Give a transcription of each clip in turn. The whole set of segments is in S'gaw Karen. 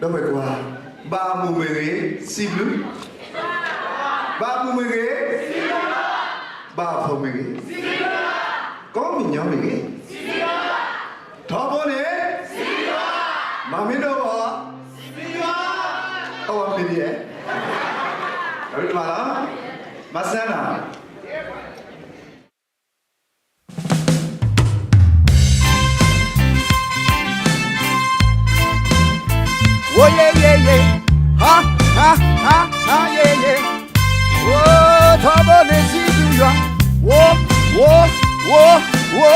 ဒီပုၢ်ဝဲၢ်ကွၢ်, ဘၣ်အမူးမ့ၢ်ဂ့ၤ, စံးဘျုး, ဘၣ်အမူးမ့ၢ်ဂ့ၤ, ဘၣ်အဖှီၣ်မ့ၢ်ဂ့ၤ, ကိးမံၤညီမ့ၢ်ဂ့ၤ, ထီဘိန့ၣ်, မၤမ့ၢ်ဒိၣ်အီၤ, အဝဲမ့ၢ်ဒ်လဲၣ်, အဝဲတမၤလီၤ, မၤစၢၤနၤ ဝိယဲယဲယဲ, ဟါ, ဟါ, ဟါ, ဟါယဲယဲ, ဝိ, ထီဘိန့ၣ်စံးဘျုးယွၤ, ဝိ, ဝိ, ဝိ, ဝိ,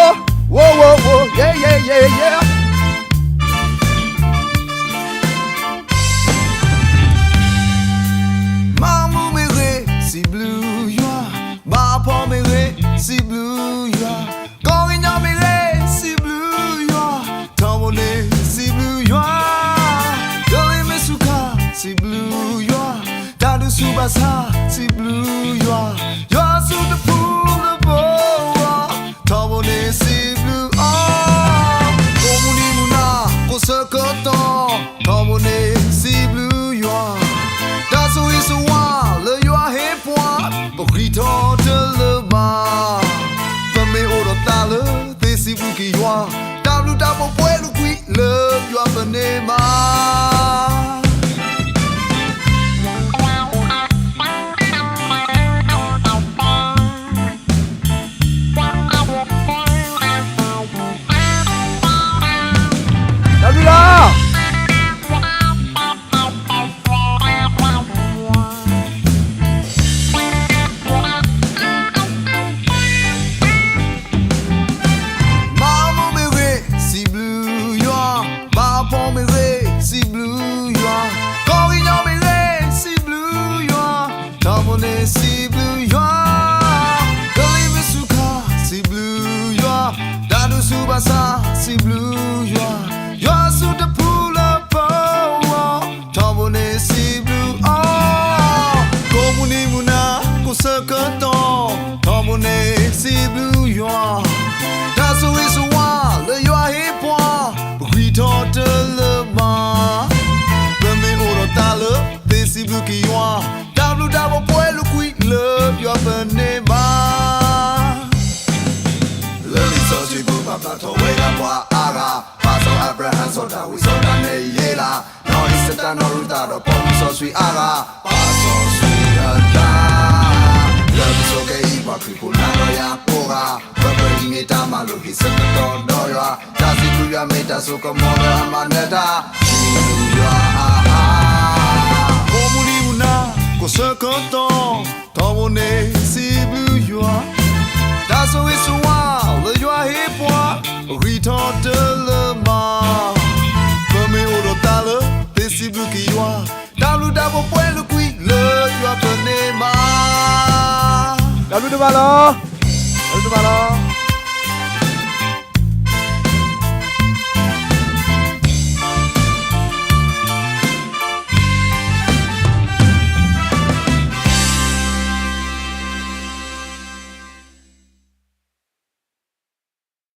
ဝိ, ဝိ, ဝိ, ယဲယဲယဲယဲ မၤမူမ့ၢ်ဂ့ၤ, စံးဘျုးယွၤ, ဘၣ်ဖှီၣ်မ့ၢ်ဂ့ၤ, စံးဘျုးယွၤ, ကိးကညီမ့ၢ်ဂ့ၤ, စံးဘျုးယွၤ, ထီဘိန့ၣ်စံးဘျုးယွၤ, ကလံၤမ့ၢ်ဆူးခါ, စံးဘျုးယွၤ, တၢ်ဒုးဆူးဘၣ်ဆၣ်, စံးဘျုးယွၤ, ယွၤဆူတဖုလၢပဂီၢ်, ထီဘိန့ၣ်စံးဘျုးအီၤ, ကိးမုၢ်နံၤမုၢ်နၤ, ကိးဆၢကတီၢ်, ထီဘိန့ၣ်စံးဘျုးယွၤ, တၢ်ဆိၣ်ဂ့ၤဆိၣ်ဝါလၢယွၤဟ့ၣ်ပှၤ, ပဂံၢ်ထီၣ်တလၢၤဘၣ်, ပမ့ၢ်အိၣ်ဒီးတၢ်လၢသ့စံးဘျုးက့ၤယွၤ, တၢ်ဘျုးတၢ်ဖှိၣ်ပှဲၤလိာ်ကွံာ်လၢယွၤပန့ၢ်ဘၣ် တၢ်ဘျုးလီၤ. ဘၣ်အမူမ့ၢ်ဂ့ၤ, စံးဘျုးယွၤ, ဘၣ်အဖှီၣ်မ့ၢ်ဂ့ၤ, စံးဘျုးယွၤ, ကိးကညီမ့ၢ်ဂ့ၤ, စံးဘျုးယွၤ, ထီဘိန့ၣ်စံးဘျုးယွၤ, ကလံၤမ့ၢ်ဆူးခါ, စံးဘျုးယွၤ, တၢ်ဒုးဆူးဘၣ်ဆၣ်, စံးဘျုးယွၤ, ယွၤဆူတဖုလၢပဂီၢ်, ထီဘိန့ၣ်စံးဘျုးအီၤ, ကိးမုၢ်နံၤမုၢ်နၤ, ကိးဆၢကတီၢ်, ထီဘိန့ၣ်စံးဘျုးယွၤ, တၢ်ဆိၣ်ဂ့ၤဆိၣ်ဝါလၢယွၤဟ့ၣ်ပှၤ, ပဂံၢ်ထီၣ်တလၢၤဘၣ်, ပမ့ၢ်အိၣ်ဒီးတၢ်လၢသ့စံးဘျုးက့ၤယွၤ, တၢ်ဘျုးတၢ်ဖှိၣ်ပှဲၤလိာ်ကွံာ်လၢယွၤပန့ၢ်ဘၣ် လၢလံာ်စီဆှံပူၤပာ်ဖျါထီၣ်ဝဲဒၣ်ပှၤအါဂၤ, ပၢ်စီၤအၤဘြၤဟၣ်, စီၤဒၤဝံး, စီၤဒၤနံးယ့လး, နီၢ်အ့စတၢ်, နီၢ်ရူၤသးဒီးပိာ်မုၣ်စီဆှံအါဂၤ, ပၢ်စီဆှံအတၢ်, လၢပဆိးက့အံၤပှၤခရံာ်ဖိနၤဒီးယၤကိးဂၤ, ပပှဲၤအံၤမ့ၢ်တၢ်မၤလိာ်ဟ့ၣ်ဆၢကတီၢ်ဒီးယွၤ, တၢ်စံးဘျုးယွၤမ့ၢ်တၢ်စိကမီၤလၢအမၤနၢၤတၢ်, စံးဘျုးယွၤအါအါ ကိးမုၢ်နံၤမုၢ်နၤ, ကိးဆၢကတီၢ်, ထီဘိန့ၣ်စံးဘျုးယွၤ, တၢ်ဆိၣ်ဂ့ၤဆိၣ်ဝါလၢယွၤဟ့ၣ်ပှၤ, ပဂံၢ်ထီၣ်တလၢၤဘၣ်, ပမ့ၢ်အိၣ်ဒီးတၢ်လၢသ့စံးဘျုးက့ၤယွၤ, တၢ်ဘျုးတၢ်ဖှိၣ်ပှဲၤလိာ်ကွံာ်လၢယွၤပန့ၢ်ဘၣ် တၢ်ဘျုးတဘၣ်လီၤ. တၢ်ဘျုးတဘၣ်လီၤ.